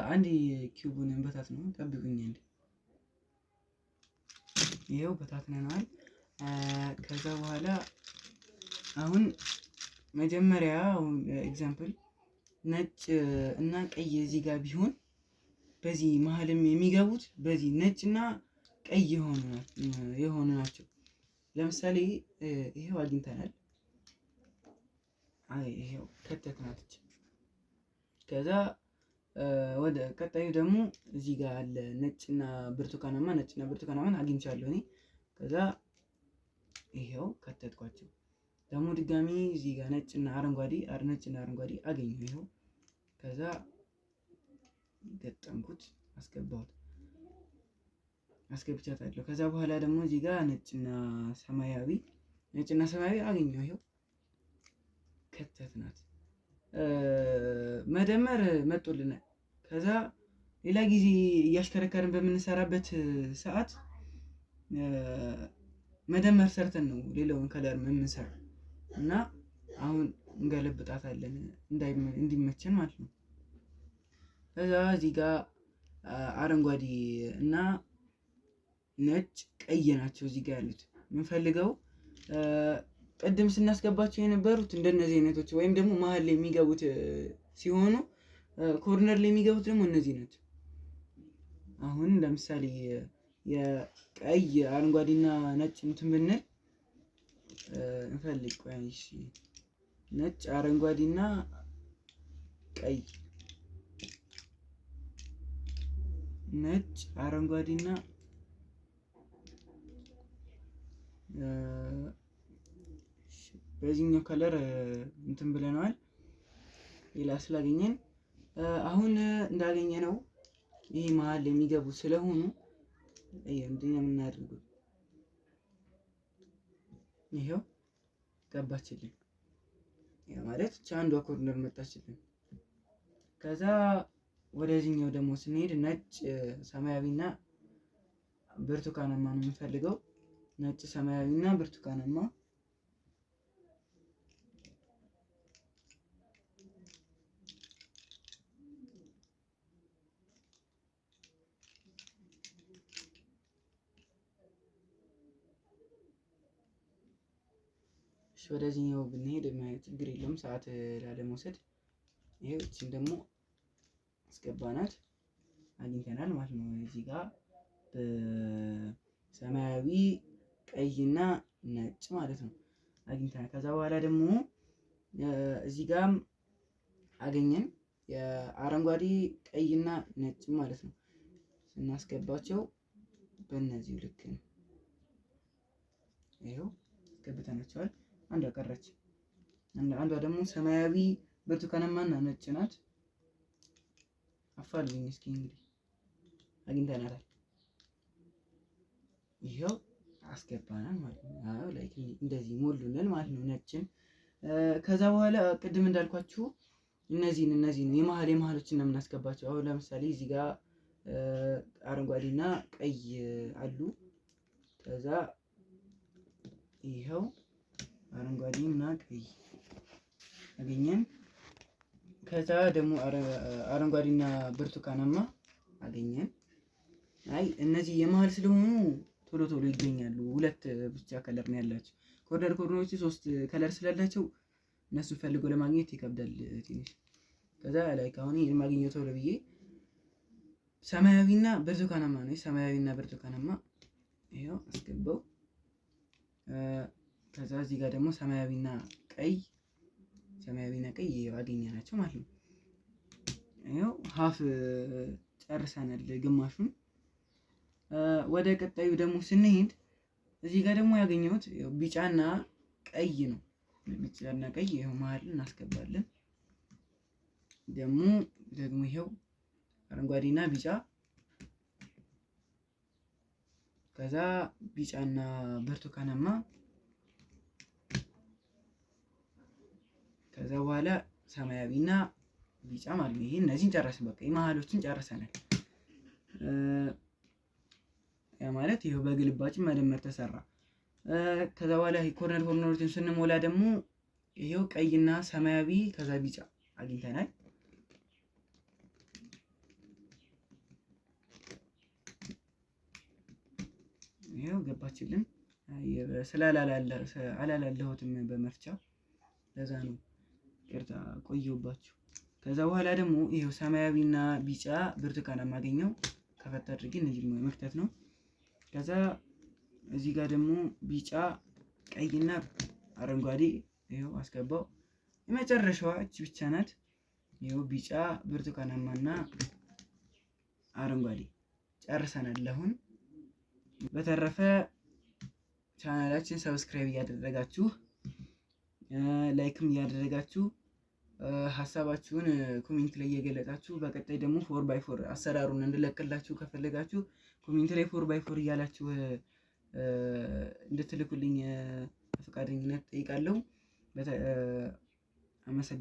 አንድ cube ኡን እንበታት ነው፣ ጠብቁኝ። አንድ ይኸው በታትነነዋል። ከዛ በኋላ አሁን መጀመሪያ አሁን example ነጭ እና ቀይ እዚህ ጋር ቢሆን በዚህ መሀልም የሚገቡት በዚህ ነጭ እና ቀይ የሆኑ ናቸው። ለምሳሌ ይሄው አግኝተናል። አይ ይሄው ከተትናት። ከዛ ወደ ቀጣዩ ደግሞ እዚህ ጋር አለ ነጭና ብርቱካናማ፣ ነጭና ብርቱካናማን አግኝቻለሁ እኔ። ከዛ ይሄው ከተትኳቸው። ደግሞ ድጋሚ እዚህ ጋር ነጭና አረንጓዴ፣ ነጭና አረንጓዴ አገኘሁ። ይሄው ከዛ ገጠምኩት፣ አስገባሁት፣ አስገብቻታለሁ። ከዛ በኋላ ደግሞ እዚህ ጋር ነጭና ሰማያዊ፣ ነጭና ሰማያዊ አገኘሁ። ይሄው ከተትናት። መደመር መጦልናል። ከዛ ሌላ ጊዜ እያሽከረከርን በምንሰራበት ሰዓት መደመር ሰርተን ነው ሌላውን color የምንሰራው እና አሁን እንገለብጣታለን እንዲመቸን ማለት ነው። ከዛ እዚህ ጋር አረንጓዴ እና ነጭ ቀይ ናቸው እዚህ ጋር ያሉት። የምንፈልገው ቅድም ስናስገባቸው የነበሩት እንደነዚህ አይነቶች ወይም ደግሞ መሀል ላይ የሚገቡት ሲሆኑ corner ላይ የሚገቡት ደግሞ እነዚህ ናቸው። አሁን ለምሳሌ የቀይ አረንጓዴና ነጭ እንትን ብንል እንፈልግ፣ ቆይ እሺ፣ ነጭ አረንጓዴና ቀይ፣ ነጭ አረንጓዴና በዚህኛው color እንትን ብለነዋል። ሌላ ስላገኘን አሁን እንዳገኘ ነው ይሄ መሀል የሚገቡ ስለሆኑ ይሄ ምንድን ነው የምናደርገው? ይሄው ገባችልን። ያ ማለት እቺ አንዷ corner መጣችልን። ከዛ ወደዚህኛው ደግሞ ስንሄድ ነጭ ሰማያዊና ብርቱካናማ ነው የምንፈልገው። ነጭ ሰማያዊና ብርቱካናማ ወደዚህኛው ብንሄድ ችግር የለውም፣ ሰዓት ላለመውሰድ። ይሄው እቺን ደግሞ አስገባናት፣ አግኝተናል ማለት ነው። እዚህ ጋር በሰማያዊ ቀይና ነጭ ማለት ነው አግኝተናል። ከዛ በኋላ ደግሞ እዚህ ጋርም አገኘን የአረንጓዴ ቀይና ነጭ ማለት ነው። ስናስገባቸው በእነዚሁ ልክ ነው። ይኸው አስገብተናቸዋል። አንዷ ቀረች። አንዷ ደግሞ ሰማያዊ ብርቱካናማና ነጭ ናት። አፋልጉኝ እስኪ እንግዲህ አግኝተናታል። ይኸው አስገባናል ማለት ነው። አዎ like እንደዚህ ሞሉልን ማለት ነው ነጭን። ከዛ በኋላ ቅድም እንዳልኳችሁ እነዚህን የመሀል የመሀሎችን ነው የምናስገባቸው። አሁን ለምሳሌ እዚህ ጋር አረንጓዴና ቀይ አሉ። ከዛ ይኸው አረንጓዴና ቀይ አገኘን። ከዛ ደግሞ አረንጓዴና ብርቱካናማ አገኘን። አይ እነዚህ የመሀል ስለሆኑ ቶሎ ቶሎ ይገኛሉ። ሁለት ብቻ color ነው ያላቸው። corner corner ኦቹ ሶስት color ስላላቸው እነሱን ፈልጎ ለማግኘት ይከብዳል ትንሽ። ከዛ like አሁን ይሄን የማገኘው ቶሎ ብዬ ሰማያዊና ብርቱካናማ ነው። ሰማያዊና ብርቱካናማ ይሄው አስገባው። ከዛ እዚህ ጋር ደግሞ ሰማያዊና ቀይ፣ ሰማያዊና ቀይ ይሄው አገኘናቸው ማለት ነው። ይሄው half ጨርሰናል፣ ግማሹን። ወደ ቀጣዩ ደግሞ ስንሄድ እዚህ ጋር ደግሞ ያገኘሁት ያው ቢጫና ቀይ ነው። ቢጫና ቀይ ይሄው መሀል እናስገባለን። ደግሞ ይሄው አረንጓዴና ቢጫ፣ ከዛ ቢጫና ብርቱካናማ፣ ከዛ በኋላ ሰማያዊና ቢጫ ማለት ነው። ይሄ እነዚህን ጨረስን። በቃ የመሀሎችን ጨርሰናል። ያ ማለት ይሄው በግልባጭ መደመር ተሰራ። ከዛ በኋላ corner corner ኦችን ስንሞላ ደግሞ ይሄው ቀይና ሰማያዊ ከዛ ቢጫ አግኝተናል። ይኸው ገባችልን። ስላላላለሁትም በመፍቻ ለዛ ነው ይቅርታ ቆየሁባችሁ። ከዛ በኋላ ደግሞ ይኸው ሰማያዊና ቢጫ ብርቱካናማ አገኘው። ከፈት አድርጌ እነዚህ መክተት ነው። ከዛ እዚህ ጋር ደግሞ ቢጫ ቀይና አረንጓዴ ይኸው አስገባው። የመጨረሻዋ እች ብቻ ናት። ይኸው ቢጫ ብርቱካናማና አረንጓዴ ጨርሰናል። አሁን በተረፈ ቻናላችን subscribe እያደረጋችሁ like ም እያደረጋችሁ ሀሳባችሁን comment ላይ እየገለጻችሁ በቀጣይ ደግሞ 4x4 አሰራሩን እንድለቅላችሁ ከፈለጋችሁ comment ላይ 4x4 እያላችሁ እንድትልኩልኝ በፈቃደኝነት ጠይቃለሁ። አመሰግናለሁ።